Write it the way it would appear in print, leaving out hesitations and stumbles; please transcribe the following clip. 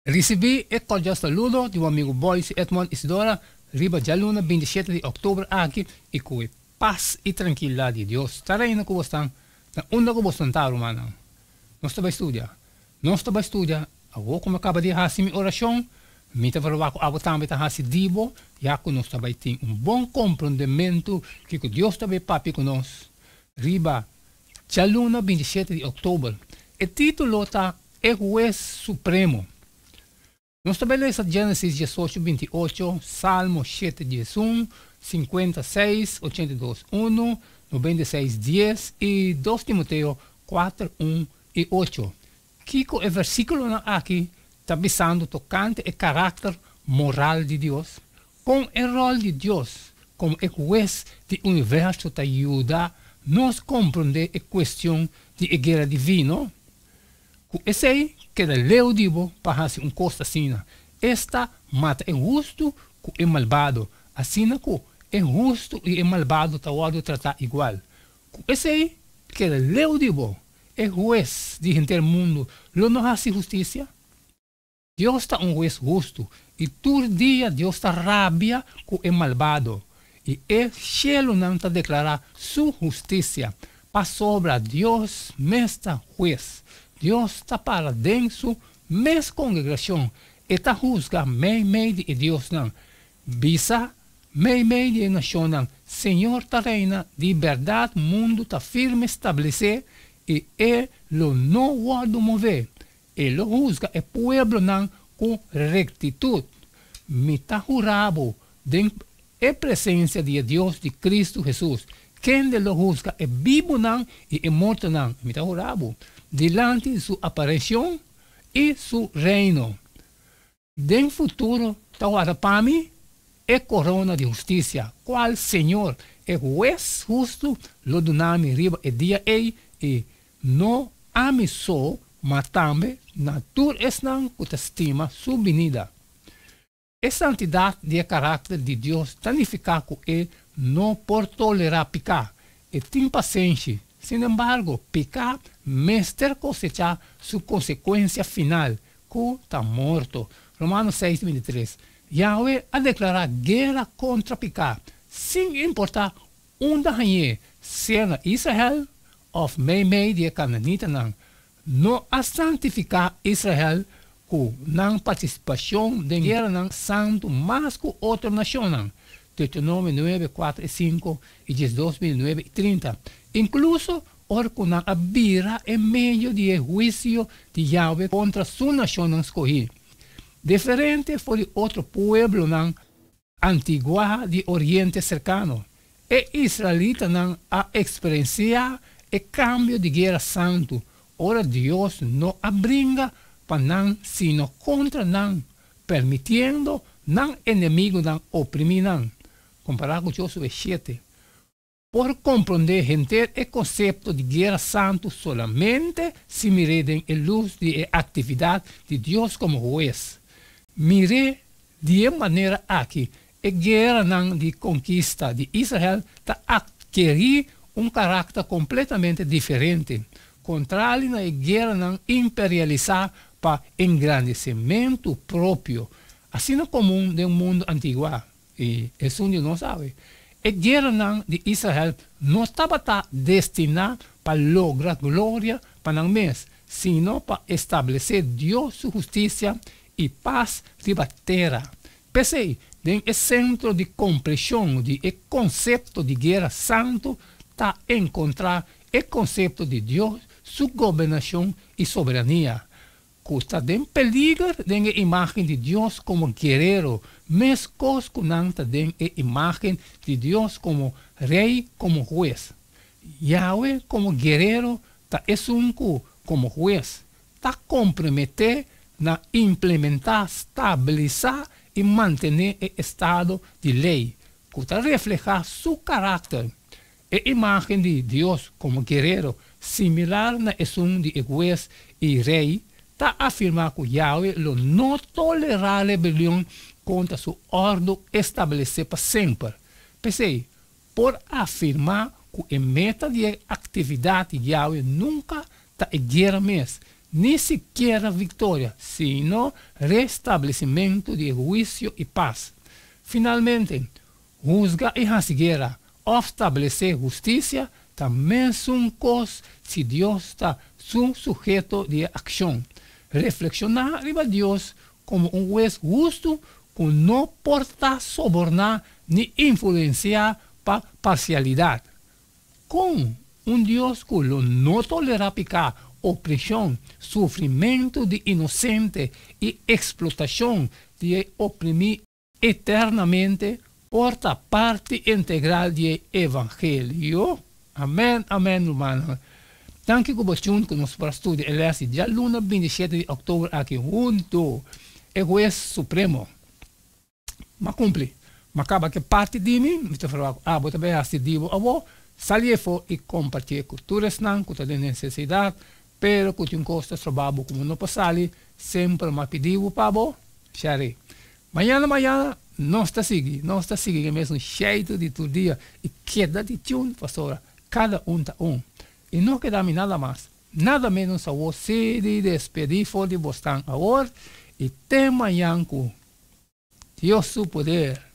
Risibí e kordial saludo di bo amigu Boyce Edmond Isidora riba djaluna 27 di òktober aki i ku e pas i trankilidat di Dios ta reina ku bosnan na unda ku bosnan ta, rumannan. Nos ta bai studia. Nos ta bai studia awor ku mi a kaba di hasi mi orashon. Mi ta verwagt ku abo tambe ta hasi di bo, ya ku nos ta bai tin un bon komprondementu kiko Dios ta bai papia ku nos riba djaluna 27 di òktober. E título ta E Hues Supremo. Nos ta bai lesa Génesis 18, 28, Salmo 7, 11, 56, 82, 1, 96, 10 i 2 Timoteo 4, 1 i 8. Kiko e versíkulonan aki ta bisando tokante e karakter moral di Dios? Kon e ròl di Dios komo e Hues di universo ta yuda nos komprondé e kuestion di e guera divino? Ku esei keda leu di bo pa hasi un kos asina, esta mata e hustu ku e malbado, asina ku e hustu i e malbado ta wòrdu tratá igual. Ku esei keda leu di bo, e Hues di henter mundu lo no hasi hustisia? Dios ta un Hues hustu, i tur dia Dios ta rabia ku e malbado, i e shelunan ta deklará su hustisia, pasobra Dios mes ta Hues. Dios ta para den su mes kongregashon, e ta husga meimei di e diosnan. Bisa meimei di e nashonnan, Señor ta reina, di bèrdat mundu ta firme stablesé i e lo no wòrdu mové. E lo husga e pueblonan ku rektitut. Mi ta hura bo den e presensia di e Dios di Kristu Hesus, kende lo husga e bibunan i e mortonan, mi ta hura bo, dilanti di su apareshon i su reino. Den futuro ta warda pa mi e korona di hustisia, kual Señor, e Hues hustu, lo duna mi riba e dia ei, i no ami so, ma tambe na tur esnan ku ta stima su binida. E santidat di e karakter di Dios ta nifiká ku e no por tolerá piká. E tin pasenshi. Sinembargo, piká mester kosechá su konsekuensia final, ku ta morto. Romanos 6, 23. Yahweh a deklará guera kontra piká, sin importá unda hañ'é, sea na Israel òf meimei di e kananitanan. No a santifiká Israel ku nan partisipashon den gueranan santu mas ku otro nashonnan, Deuteronomio 9, 4 i 5 i 12, 29 i 30. Inkluso ora ku nan a bira e medio di e huisio di Yahweh kontra su nashonnan skohí. Diferente for di otro pueblonan antiguá di Oriente Serkano, e israelitanan a eksperensiá e kambio di guera santu ora Dios no a bringa pa nan sino kontra nan, permitiendo nan enemigunan oprimí nan, kompará ku Josué 7. Por komprondé henter e konsepto di guera santu solamente si mir'é den e lus di e aktividat di Dios komo Hues. Mir'é di e manera aki, e gueranan di konkista di Israel ta atkerí un karakter kompletamente diferente, kontrali na e gueranan imperialisá pa engrandesementu propio, asina komun den mundu antiguá. I esun di nos awe. E gueranan di Israel no tabata destiná pa logra gloria pa nan mes, sino pa establesé Dios su hustisia i pas riba tera. P'esei, den e sentro di kompreshon di e konsepto di guera santu ta enkontrá e konsepto di Dios su gobernashon i soberania. Ku ta den peliger den e imágen di Dios komo guerero, meskos ku nan ta den e imágen di Dios komo rei, komo hues. Yahweh komo guerero ta esun ku, komo hues, ta komprometé na implementá, stabilisá i mantené e estado di lei, ku ta reflehá su karakter. E imágen di Dios komo guerero, similar na esun di e hues i rei, ta afirmá ku Yahweh lo no tolerá rebelion kontra su òrdu establesé pa semper. P'esei, por afirmá ku e meta di e aktividat di Yahweh nunka ta e guera mes, Ni sikiera viktoria, sino restablesimentu di huisio i pas. Finalmente, husga i hasi guera òf stablesé hustisia ta mesun kos si Dios ta su suheto di e akshon. Reflekshoná riba Dios komo un hues hustu ku no por ta soborná ni influensiá pa parsialidat. Kon un Dios ku lo no tolerá piká, opreshon, sufrimentu di inosente i eksplotashon di e oprimí eternamente por ta parti integral di e evangelio? Amèn, amèn, rumannan. Danki ku bo tune ku nos por a studia e lès di djaluna 27 di òktober aki huntu. E Hues Supremo. M'a kumpli. M'a kaba ku e parti di mi, mi ta ferwagt ku abo ta bai hasi di bo awor. Sali efo i kompartié ku tur esnan ku ta den nesesidat, pero ku tin kos ta stroba bo ku bo no por sali, semper m'a pidi bo pa bo share. Mañana mañana nos ta sigui, nos ta sigui ku e mesun sheitu di tur dia i keda di tune pasobra kada un ta un. I no keda mi nada mas, nada ménos awor si di despedí for di bosnan awor i te mañan ku Dios su poder.